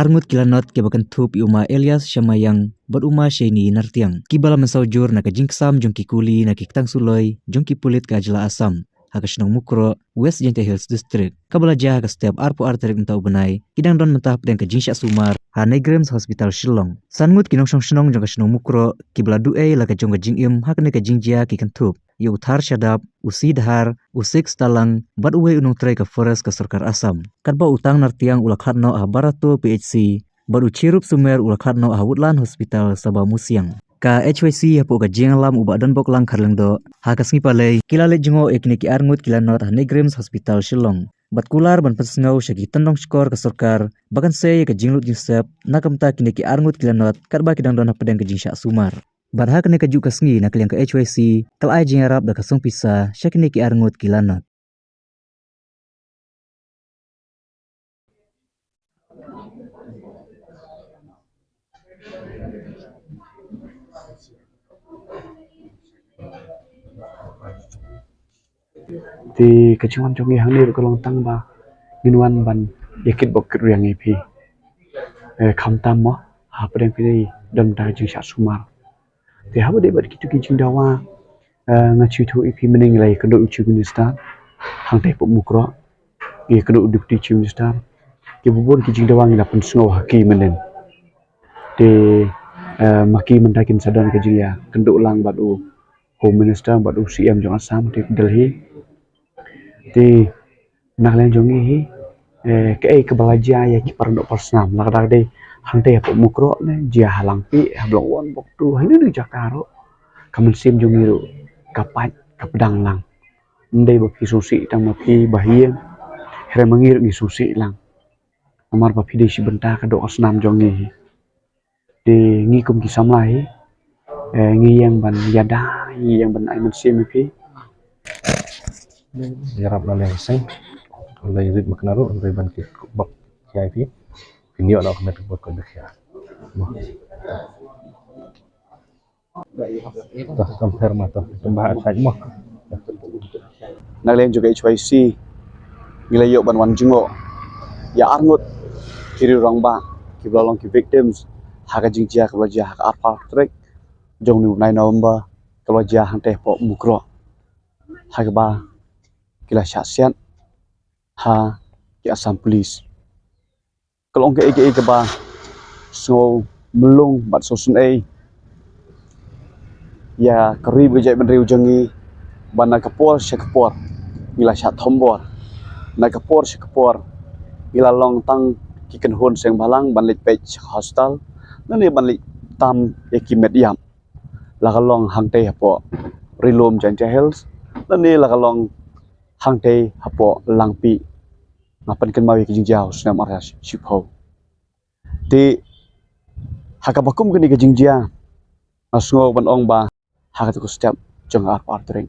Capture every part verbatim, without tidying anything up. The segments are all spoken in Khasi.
Arngut ki lanot kiba kynthup ïa u Ma Elias Shamayang bad u Ma Sheini Nartiang, kiba la mynsaw jur na ka jingksam jong ki kuli na ki ktang suloi jong ki pulit ka jylla Assam ha ka shnong Mukroh, West Jaintia Hills District, kaba la jia ha ka step arphew ar tarik mynta u bnai, ki dang don mynta hapdeng ka jingshah sumar ha NEIGRIHMS Hospital Shillong. San ngut ki nongshong shnong jong ka shnong Mukroh kiba la duh ei la ka jong ka jingim ha kane ka jingjia ki kynthup ïa u Thar Shadap, u Sidhar, u Six Talang bad uwei u nongtrei ka forest ka sorkar Assam. Katba u Tang Nartiang u la khlad noh ha Barato P H C bad u Chirup Sumer u la khlad noh ha Woodland Hospital Sabah Musiang. Ka H Y C hapoh ka jingïalam u Bah Donboklang Kharlyngdoh, ha ka sngi Palei ki la leit jngoh ïa kine ki arngut ki lanot ha NEIGRIHMS Hospital Shillong bad kular ban pynsngew sha ki tyndong shkor ka sorkar ba kan sei ïa ka jinglut jingsep na ka bynta kine ki arngut ki lanot katba ki dang don hapdeng ka jingshah sumar. Bad ha kane kajuh ka sngi na ka liang ka H Y C ka la ai jingïarap da ka song pisa sha kine ki arngut ki lanot. Te ka jingwan jong ngi hangne ruh ka long tang ba ngin wan ban ïa kit bok kit rwiang ïa phi. Eh, khamtam mo, hapdeng phi dei don da ka jingshah sumar. Te haba dei bad kitu ki jingdawa, eh, nga shu ïathuh ïa phi mynne ngi la ïakynduh u Chief Minister hangtei hapoh Mukroh, ngi ïakynduh u Deputy Chief Minister, kiba bun ki jingdawa ngi la pynsngew ha ki mynne. Te, eh, ma ki mynta kin sa don ka jingïakynduh lang bad u Home Minister bad u C M jong Assam te Delhi. Te na ka liang jong ngi hi, eh, kaei kaba la jia ïa ki para doh para snam, lada ka dei hangtei hapoh Mukroh ne jia ha Langpih, ha Block One, Block Two, ha ine ine i jaka ruh, ka mynsiem jong ngi ruh ka pait, ka pdang lang. Ym dei ba phi sngewsih tang ma phi ba hi ïeng, hynrei ma ngi ruh ngi sngewsih lang. Namar ba phi dei shi bynta ka doh ka snam jong ngi hi. Te ngi kum ki samla hi, eh, ngi ïeng ban ïada, ngi ïeng ban ai mynsiem ïa phi. Ïarap na liang seng, lei rit ma kynmaw ruh, lei ban kit bok ïa phi. Phin ïoh na ka met bok ka dkhia. Mo. Toh, kam pher ma toh, kam bah attack mo. Na liang jong ka H Y C ngi la ïoh ban wan jngoh ïa arngut ki riew rangbah kiba la long ki victims ha ka jingjia kaba la jia ha ka arphew tarik jong une u bnai November, kaba la jia hangtei hapoh Mukroh, ha kaba ki la shah siat ha ki Assam Police. Ka long kaei kaei kaba sngewmlung bad sngewsynei ïa ka ri bad ka jaitbynriew jong ngi, ba na ka por sha ka por ngi la shah thombor, na ka por sha ka por ngi la long tang ki kynhun seng bhalang ban leit peit sha ka hospital, lane ban leit tam ïa ki met ïap, la ka long hangtei hapoh Ri-lum Jaintia Hills, lane la ka long hangtei hapoh Langpih. Nga pynkynmaw ïa ka jingjia u snem ar hajar shiphew. Te ha kaba kum kane ka jingjia, nga sngew ban ong ba ha kata ka step jong ka arphew tarik,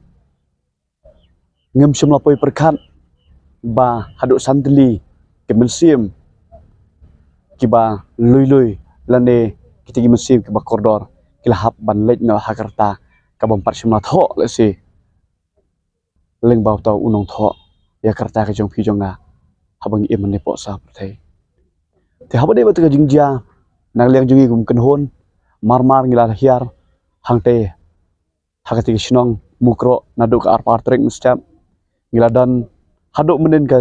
ngim shym la poi pyrkhat ba haduh san tylli ki mynsiem kiba lui lui lane kita ki mynsiem kiba kordor ki la hap ban leit noh ha ka rta kabym pat shym la thoh lehse lyngba uta u nongthoh ïa ka rta ka jong phi jong nga haba ngi im hangne hapoh sha pyrthei. Te haba dei bad ka jingjia, na liang jong ngi kum kynhun, mar mar ngi la hiar hangtei ha kata ka shnong Mukroh naduh ka arphew tarik mynstep, ngi la don haduh mynhynnin ka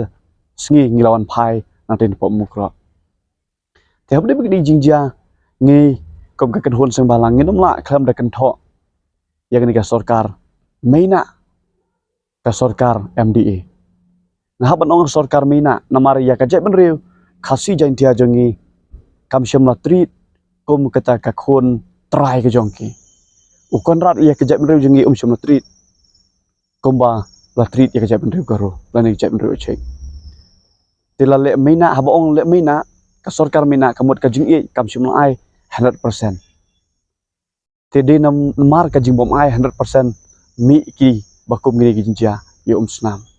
sngi ngi la wan phai nangtei napoh Mukroh. Te haba dei bad ka jingjia, ngi kum ka kynhun seng bhalang ngin ym lah khlem da kynthoh ïa kane ka sorkar Myanmar, ka sorkar M D A. Nga hap ban ong sorkar Myanmar namar ïa ka jaitbynriew Khasi Jaintia jong ngi kam shym la treat kum kata ka khun trai ka jong ki. U Conrad ïa ka jaitbynriew jong ngi um shym la treat kumba la treat ïa ka jaitbynriew Garo lane ka jaitbynriew Ïakhai. Te la leh Myanmar, haba ong leh Myanmar, ka sorkar Myanmar ka mut ka jingïeit kam shym la ai hundred percent. Te dei namar ka jingbym ai hundred percent mih ki ba kum kine ki jingjia ïa u Myanmar.